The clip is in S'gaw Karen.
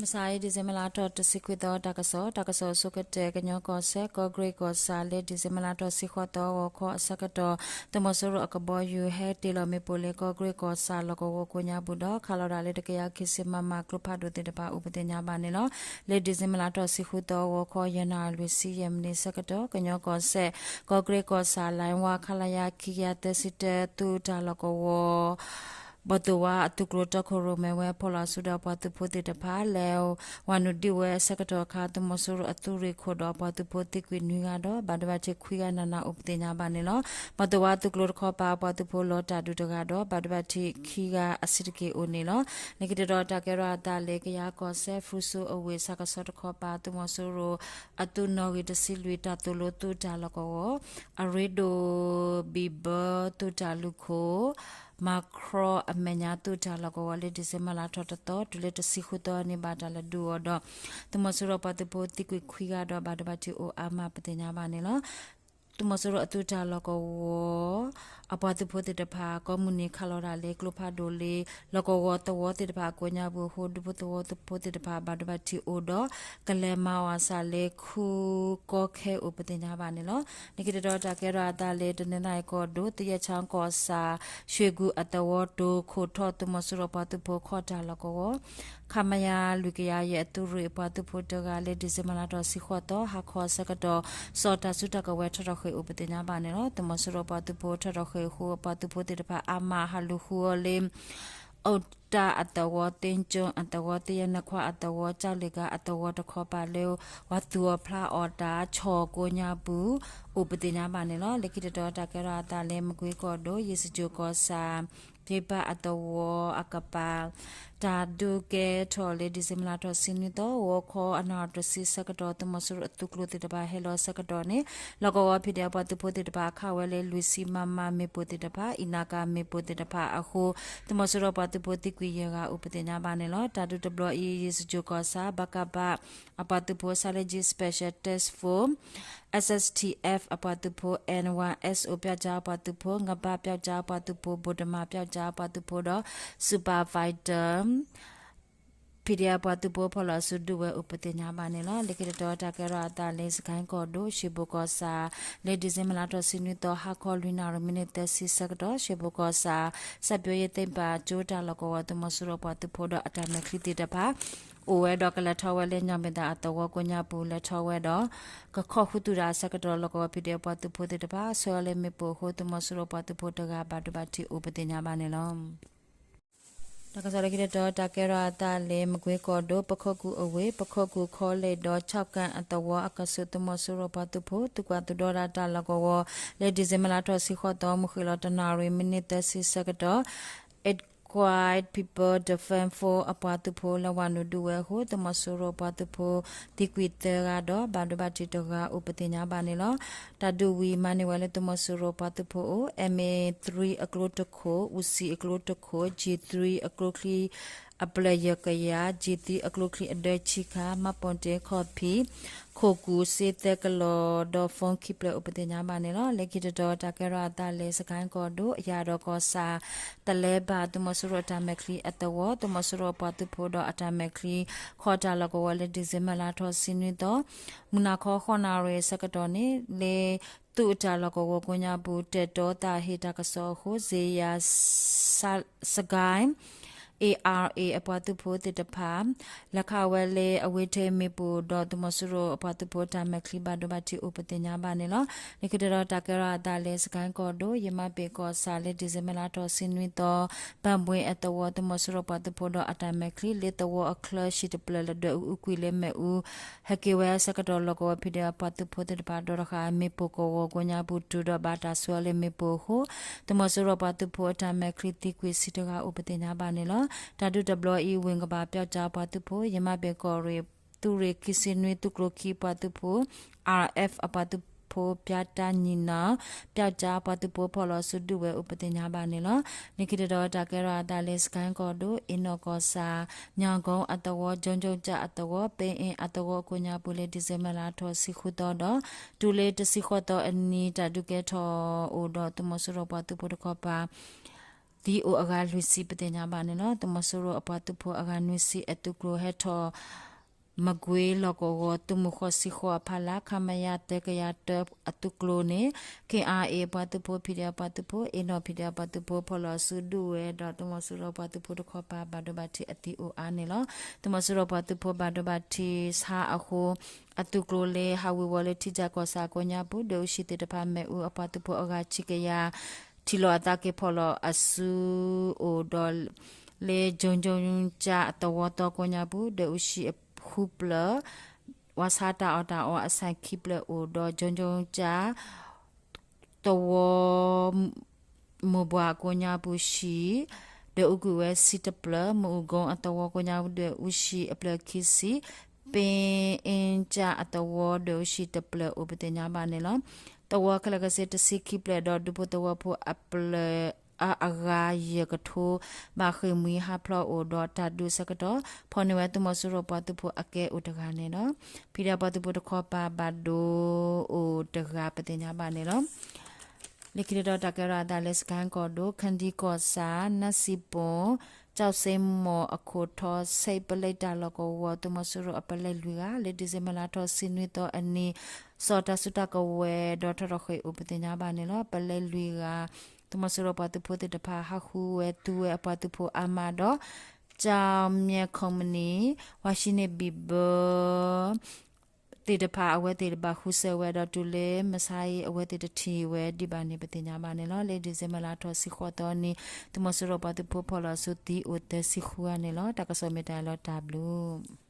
မုၢ်ဆါအံၤ December လါထီၣ်တဆံခွံသီ တၢ်ကစီၣ်, တၢ်ကစီၣ်အဆိကတၢၢ် ကညီကီၢ်စဲၣ် ကီၢ်ကရ့ၣ်ကီၢ်ဆၣ် လၢ December လါထီၣ်ဆံဃိးသီ ဂီၤခီအဆၢကတီၢ် သုးမီၤစိရိၤအကဘီယူၤ ဟဲတ့ၢ်လီၤမ့ၣ်ပိၢ်လၢ ကီၢ်ကရ့ၣ်ကီၢ်ဆၣ် လီၢ်ကဝီၤကိးညါပူၤဒီး ခးလီၤဒၣ်လၢ တကယၤခံဆံ မမ ကျိဖးဒိၣ်သ့ၣ်တဖၣ်အိၣ်ပသ့ၣ်ညါဘၣ်န့ၣ်လီၤ. လၢ December လါထီၣ်ဆံဃုသီ ဂီၤခီ ယဲၢ်နၣ်ရံၣ် လွံၢ်ဆံယဲၢ်မံးနံးဆၢကတီၢ် ကညီကီၢ်စဲၣ် ကီၢ်ကရ့ၣ်ကီၢ်ဆၣ် လၢဝါ ခလရ ခံကယၤသၢဆံတၢ သုးတၢ်လီၢ်ကဝီၤ ဘီၣ်သိၣ်ဝါအသုးကျိၤ တီခိၣ်ရိၣ်မဲဝဲ ဖီၣ်လီၤအစုဒီးပှၤသုးဖိသ့ၣ်တဖၣ် လဲၤဝၤနုာ်ဒံးဝဲအဆၢကတီၢ်အခါ သုးမီၤစိရိၤအသုးရ့ၣ်ခိၣ်ဒီးပှၤသုးဖိသံကွံာ်နွံဂၤဒီး ဘၣ်ဒိဘၣ်ထံးခွံဂၤနးနးအိၣ်ပသ့ၣ်ညါဘၣ်န့ၣ်လီၤ. ဘီၣ်သိၣ်ဝါသုးကျိၤတခီပၤ ပှၤသုးဖိလီၤတၢ်ဒုးတဂၤဒီး ဘၣ်ဒိဘၣ်ထံးခံဂၤအဆံးတက့ၢ်အိၣ်န့ၣ်လီၤ. လၢခံတတီၤတၢ်ကဲထီၣ်အသးလၢ ကယၤကီၢ်စဲၣ် ဖရူစိအဝ့ၢ် ဆၣ်ကဆီတခီပၤ သုးမီၤစိရိၤ အသုးနီၣ်ဂံၢ်တဆံလွံၢ် တၢ်သိၣ်လိသုးတၢ်လီၢ်ကဝီၤ အရ့ဒိၣ် ဘံၣ်ဘၢသုးတၢ်လုၢ်ခိၣ် မၤခရီအမဲာ်ညါသုးတၢ်လီၢ်ကဝီၤလၢ December လါထီၣ်တသီ တုၤလၢတဆံဃုသီန့ၣ် ဘၣ်တၢ်လဲၤဒုးအီၤဒီး သုးမီၤစိရိၤပှၤသုးဖိသံကွံာ်ခွံဂၤဒီး ဘၣ်ဒိဘၣ်ထံးအိၣ်အါမးပသ့ၣ်ညါဘၣ်န့ၣ်လီၤ. သုးမီၤစိရိၤအသုးတၢ်လီၢ်ကဝီၤ အပှၤသုးဖိသ့ၣ်တဖၣ် ကိးမုၢ်နံၤခးလီၤဒၣ်လၢကျိဖးဒိၣ်လၢ လီၢ်ကဝီၤသဝီသ့ၣ်တဖၣ်အကိးညါပူၤအဃိ ဒူဖိသဝီဖိသ့ၣ်တဖၣ် ဘၣ်ဒိဘၣ်ထံးအိၣ်ဒီး ကလဲၤမၤဝဲစးလၢခူကီခဲအိၣ်ပသ့ၣ်ညါဘၣ်န့ၣ်လီၤ. လၢခံတတီၤတၢ်ကဲထီၣ်အသးလၢ တနီသရံၣ်ကီၢ်ဒိၣ် သယဲၣ်ချောင်းကီၢ်ဆၣ် ရွှေကူအသဝီ တိၤခိၣ်ထီၣ် သုးမီၤစိရိၤပှၤသုးဖိခီၣ်တၢ်လီၢ်ကဝီၤ ခမရ လွံၢ်ကယၤယဲၢ် အသုးရ့ၣ်အပှၤသုးဖိတဂၤလၢ December လါထီၣ်ဆံဃိးသီ ဟါခီအဆၢကတီၢ် စီၤတၢ်စုတၢ်ကဝဲၤထီၣ်ထီၣ်ဃ့ၢ်အိၣ်ပသ့ၣ်ညါဘၣ်န့ၣ်လီၤ. သုးမီၤစိရိၤပှၤသုးဖိထီၣ်ထီၣ်ဃ့ၢ်အဃိ အပှၤသုးဖိသ့ၣ်တဖၣ်အါမးဟးလူၤဃုအီၤလၢ အိၣ်တၢ်အသဝီ သ့ကၠိအသဝီ သယဲၢ်နခွါအသဝီ ကၠၣ်လ့ၣ်ကၤအသဝီတခီပၤလၢ ပှၤသူၣ်အီၤဖျးအီၤတၢ်ဆီၣ်ကိးညါပူၤ အိၣ်ပသ့ၣ်ညါဘၣ်န့ၣ်လီၤ. လၢခံတတီၤတၢ်ကဲထီၣ်အသးလၢ မကွ့ကီၢ်ဒိၣ် ယ့ၣ်စကြိၣ်ကီၢ်ဆၣ် ဖ့ဘၣ်အသဝီအကပၤ တၢ်ဒုးကဲထီၣ်လၢ December လါထီၣ်ဆံနွံသီ ဂီၤခီအနၣ်ရံၣ်တဆံဆၢကတီၢ် သုးမီၤစိရိၤအသုးကျိၤသ့ၣ်တဖၣ်ဟဲလီၤဆၢကတီၢ်န့ၣ် လီၢ်ကဝီၤ ဖံးဒဲး အပှၤသုးဖိသ့ၣ်တဖၣ် ခးဝဲလၢ လွံၢ်ဆံ မမ မ့ၣ်ပိၢ်သ့ၣ်တဖၣ် အံးနါကၤမ့ၣ်ပိၢ်သ့ၣ်တဖၣ်အဃိ သုးမီၤစိရိၤပှၤသုးဖိသံကွံာ်ယဲၢ်ဂၤအိၣ်ပသ့ၣ်ညါဘၣ်န့ၣ်လီၤ. တၢ်ဒုးတဘျီအံၤ ယ့ၣ်စကြိၣ်ကီၢ်ဆၣ် ဘကပ အပှၤသုးဖိ Strategic Special Task Force SSTF အပှၤသုးဖိ N one S O ပျောက်ကျားအပှၤသုးဖိ ငဘ ပျောက်ကျားအပှၤသုးဖိ ဘိၣ်တမၤ ပျောက်ကျားအပှၤသုးဖိဒီး Super Fighter PDF အပှၤသုးဖိဖီၣ်လီၤအစုဒုးဝဲအိၣ်ပသ့ၣ်ညါဘၣ်န့ၣ်လီၤ. လၢခံတတီၤတၢ်ကဲထီၣ်အသးလၢ စကဲၣ်ကီၢ်ဒိၣ် ရှ့ၣ်ဘိၣ်ကီၢ်ဆၣ် လၢ December လါထီၣ်ဆံနွံသီ ဟါခီလွံၢ်နၣ်ရံၣ် မံးနံးသၢဆံဆၢကတီၢ် ရှ့ၣ်ဘိၣ်ကီၢ်ဆၣ် စက်ပျိယဲၢ်သ့ၣ်ပာ်ကၠိတၢ်လီၢ်ကဝီၤ သုးမီၤစိရိၤပှၤသုးဖိဒီးအတၢ်မဲာ်ချံသ့ၣ်တဖၣ် အိၣ်ဝဲဒီးကလဲၤထီၣ်ဝဲလၢ ညောင်ပင်သာ အသဝီကိးညါပူၤ လဲၤထီၣ်ဝဲဒီး ကခီၣ်ဃုသူၣ်တၢ်အဆၢကတီၢ် လီၢ်ကဝီၤ ဖံးဒဲး အပှၤသုးဖိသ့ၣ်တဖၣ် ဆှၢအီၤလၢမ့ၣ်ပိၢ်အဃိ သုးမီၤစိရိၤပှၤသုးဖိတဂၤ ဘၣ်ဒိဘၣ်ထံးအိၣ်ပသ့ၣ်ညါဘၣ်န့ၣ်လီၤ. တၢ်ကစီၣ်လၢခံတတီၤ တၢ်ကဲထီၣ်အသးလၢ မကွ့ကီၢ်ဒိၣ် ပခိၣ်ကူၣ်အဝ့ၢ် ပခိၣ်ကူၣ် college ဒီး ခၠီၣ်ကၣ်အသဝီအကဆူး သုးမီၤစိရိၤပှၤသုးဖိ သုးကွၢ်သုးဒီတၢ်လီၢ်ကဝီၤ လၢ December လါထီၣ်ဆံဃိးသီ မုၢ်ဃ့ၢ်လီၤတနၣ်ရံၣ် မံးနံးသၢဆံဆၢကတီၢ် Kachin People Defense Force အပှၤသုးဖိ လဲၤဝၤနုာ်ဒုးဝဲအဃိ သုးမီၤစိရိၤပှၤသုးဖိ သံကွံာ်သၢဂၤဒီး ဘၣ်ဒိဘၣ်ထံးတဂၤအိၣ်ပသ့ၣ်ညါဘၣ်န့ၣ်လီၤ. တၢ်ဒုးဝံၤမၤန့ၢ်ဝဲလၢ သုးမီၤစိရိၤပှၤသုးဖိအိၣ် M A three အကျိတခိၣ်, အူစံၣ်အကျိတခိၣ်, G three အကျိချံအပျဲၢ်ယဲၢ်ကယၤ, G three အကျိချံအဒၢဆံခါ, မှတ်ပုံတင် copy ခိၣ်ကူၣ်စ့သၢကလီၢ်ဒီး phone ခံဖျၢၣ်အိၣ်ပသ့ၣ်ညါဘၣ်န့ၣ်လီၤ. လၢခံတတီၤ တၢ်ကဲထီၣ်အသးလၢ စကဲၣ်ကီၢ်ဒိၣ် ယၤဒီးကီၢ်ဆၣ် တလဲဘၣ် သုးမီၤစိရိၤအတၢ်မဲာ်ချံအသဝီ သုးမီၤစိရိၤအပှၤသုးဖိဒီးအတၢ်မဲာ်ချံ ခီၣ်တၢ်လီၢ်ကဝီၤလၢ December လါထီၣ်ဆံနွံသီ မုၢ်နၤခီဃိးနၣ်ရံၣ်အဆၢကတီၢ်န့ၣ် လၢသုးအတၢ်လီၢ်ကဝီၤကိးညါပူၤ တၢၣ်တီသးဟ့တၢ်ကစီၣ်အဃိ စ့ယၤ စကဲၣ် A R A အပှၤသုးဖိသ့ၣ်တဖၣ် လဲၤခးဝဲလၢအဝ့ၢ်ထဲမ့ၣ်ပိၢ်ဒီး သုးမီၤစိရိၤအပှၤသုးဖိတၢ်မဲာ်ချံဘၣ်ဒိဘၣ်ထံးအိၣ်ပသ့ၣ်ညါဘၣ်န့ၣ်လီၤ. လၢခံတတီၤတၢ်ကဲထီၣ်အသးလၢ စကဲၣ်ကီၢ်ဒိၣ် ယမၤပ့ၣ်ကီၢ်ဆၣ်လၢ December လါထီၣ်ဆံနွံသီ ဘၣ်ဘှ့အသဝီ သုးမီၤစိရိၤပှၤသုးဖိဒီးအတၢ်မဲာ်ချံ လၢသဝီအချၢ ဟံၣ်တဖျၢၣ်လၢဒွဲၣ်အူအူကွံာ်လၢမ့ၣ်အူ ဟဲက့ၤဝဲအဆၢကတီၢ် လီၢ်ကဝီၤ ဖံးဒဲး အပှၤသုးဖိသ့ၣ်တဖၣ်ဒီးတဃာ် မ့ၣ်ပိၢ်ကဝီၤကိးညါပူၤ တုၤဒီးဘၣ်တၢ်ဆှၢအီၤလၢမ့ၣ်ပိၢ်အဃိ သုးမီၤစိရိၤပှၤသုးဖိအတၢ်မဲာ်ချံသံကွံာ်ဆံတဂၤအိၣ်ပသ့ၣ်ညါဘၣ်န့ၣ်လီၤ. တၢ်ဒုးတဘျီအံၤ ဝ့ၢ်ကဘၣ် ပျောက်ကျား အပှၤသုးဖိ ယမၤပ့ၣ်ကီၢ်ရ့ၣ် သုးရ့ၣ်ခံဆံနွံ သုးကျိၤခံအပှၤသုးဖိ R F အပှၤသုးဖိ ပျါတၢ်ညီနုၢ် ပျောက်ကျား အပှၤသုးဖိဖီၣ်လီၤစုဒုးဝဲအိၣ်ပသ့ၣ်ညါဘၣ်န့ၣ်လီၤ. လၢခံတတီၤတၢ်ကဲထီၣ်အသးလၢ စကဲၣ်ကီၢ်ဒိၣ် အ့နီၣ်ကီၢ်ဆၣ် ညောင်ကုန်း အသဝီ ကၠိကၠိကၠၣ် အသဝီ ပဲအ့အသဝီအကိးညါပူၤလၢ December လါထီၣ်ဆံဃုသီဒီး တုၤလၢတဆံဃိးသီအနံၤ တၢ်ဒုးကဲထီၣ်အိၣ်ဒီး သုးမီၤစိရိၤပှၤသုးဖိတခီပၤ သံအိၣ်အဂၤလွံၢ်ဆံ ပသ့ၣ်ညါဘၣ်န့ၣ်လီၤ. သုးမီၤစိရိၤအပှၤသုးဖိအဂၤနွံဆံ အသုးကျိၤဟဲထီၣ် မကွ့ၤလီၢ်ကဝီၤ သုးမုၢ်ဃီဆံဃီအဖီလာ် ခမရ သၢကယၤတၢ အသုးကျိၤန့ၣ် ခ့ၣ်အါအ့ၣ် အပှၤသုးဖိ ဖံးဒဲး အပှၤသုးဖိ အ့ၣ်နီၣ် ဖံးဒဲး အပှၤသုးဖိ ဖီၣ်လီၤအစုဒုးဝဲဒီး သုးမီၤစိရိၤပှၤသုးဖိတခီပၤ ဘၣ်ဒိဘၣ်ထံးအသံအိၣ်အါန့ၣ်လီၤ. သုးမီၤစိရိၤပှၤသုးဖိဘၣ်ဒိဘၣ်ထံးဆါအဃိ အသုးကျိၤလၢဟးဝ့ၤဝီၤလၢထံကၠၢ်ကီၢ်ဆၣ်ကိးညါပူၤ ဒွဲၣ်အူဆံသ့ၣ်တဖၣ် မ့ၣ်အူအပှၤသုးဖိအဂၤခံကယၤ ထံၣ်လိာ်အသးက့ၤဖီၣ်လီၤအစုအိၣ်ဒီး လၢ ကၠိကၠိကၠၢ် အသဝီသီကိးညါပူၤ ဒွဲၣ်အူဆံဃုဖျၢၣ် ဝၤဆါတၢ်အီၣ်တၢ်အီအဆၣ်ခံဖျၢၣ်အိၣ်ဒီး ကၠိကၠိကၠၢ် သဝီ မိၢ်ပှၢ်ကိးညါပူၤ ဟံၣ် ဒွဲၣ်အူကွံာ်ဝဲဆံတဖျၢၣ်, မ့ၣ်အူကိအသဝီကိးညါပူၤ ဒွဲၣ်အူဆံအဖျၢၣ်ခံဆံ, ပ့အ့ကၠၢ်အသဝီ ဒွဲၣ်အူဆံတဖျၢၣ်အိၣ် ပသ့ၣ်ညါဘၣ်န့ၣ်လီၤ. သဝီခဲလၢာ်ခဲဆ့တဆံခံဖျၢၣ်ဒီး ဒူဖိသဝီဖိအဖျၢၣ် အဂၤယဲၢ်ကထိ ဘၣ်ဃ့ၢ်မှံဟးဖျိးအိၣ်ဒီးတၢ်ဒုးအဆၢကတီၢ် ဖီၣ်န့ၢ်ဝဲသုးမီၤစိရိၤပှၤသုးဖိအကဲအိၣ်တဂၤန့ၣ်လီၤ. ဖံးဒဲးပှၤသုးဖိတခီပၤ ဘၣ်ဒိအိၣ်တဂၤ ပသ့ၣ်ညါဘၣ်န့ၣ်လီၤ. လၢခံတတီၤ တၢ်ကဲထီၣ်အသးလၢ စကဲၣ်ကီၢ်ဒိၣ် ခဒံကီၢ်ဆၣ် နၢ်စံပိၣ် ကၠီၣ်စ့မိၢ်အခိၣ်ထီ ဆဲးပလဲတၢ်လီၢ်ကဝီၤ သုးမီၤစိရိၤအပလဲလွံၢ်ဂၤ လၢဒံၣ်စ့ဘၢၣ်လါထီၣ်ဆံနွံသီအနံၤ စီၤတၢ်စုတၢ်ကဝဲၤဒီးထီၣ်ထီၣ်ဃ့ၢ်အိၣ် ပသ့ၣ်ညါဘၣ်န့ၣ်လီၤ. ပလဲလွံၢ်ဂၤ သုးမီၤစိရိၤပှၤသုးဖိသ့ၣ်တဖၣ် ဟးဃုဝဲသူဝဲအပှၤသုးဖိအါမးဒီး ကၠီၣ်မၠဲၣ်ခီမနံၣ် ဝါၡံန့ၣ်ဘံၣ်ဘၢ သ့ၣ်တဖၣ် အဝဲသ့ၣ်တဖၣ်ဃုဆၢဝဲဒီး တုၤလၢမုၢ်ဆါအံၤ အဝဲသ့ၣ်တထံၣ်ဝဲဒံးဘၣ်န့ၣ် ပသ့ၣ်ညါဘၣ်န့ၣ်လီၤ. လၢဒံၣ်စ့ဘၢၣ်လါထီၣ်ဆံဃိးသီနံၤ သုးမီၤစိရိၤပှၤသုးဖိဖီၣ်လီၤအစုသံအိၣ်သၢဆံဃုဂၤန့ၣ်လီၤ. တၢ်ကစီၣ်မ့ၢ်တၢ်လီၤတၢ်ဘျုး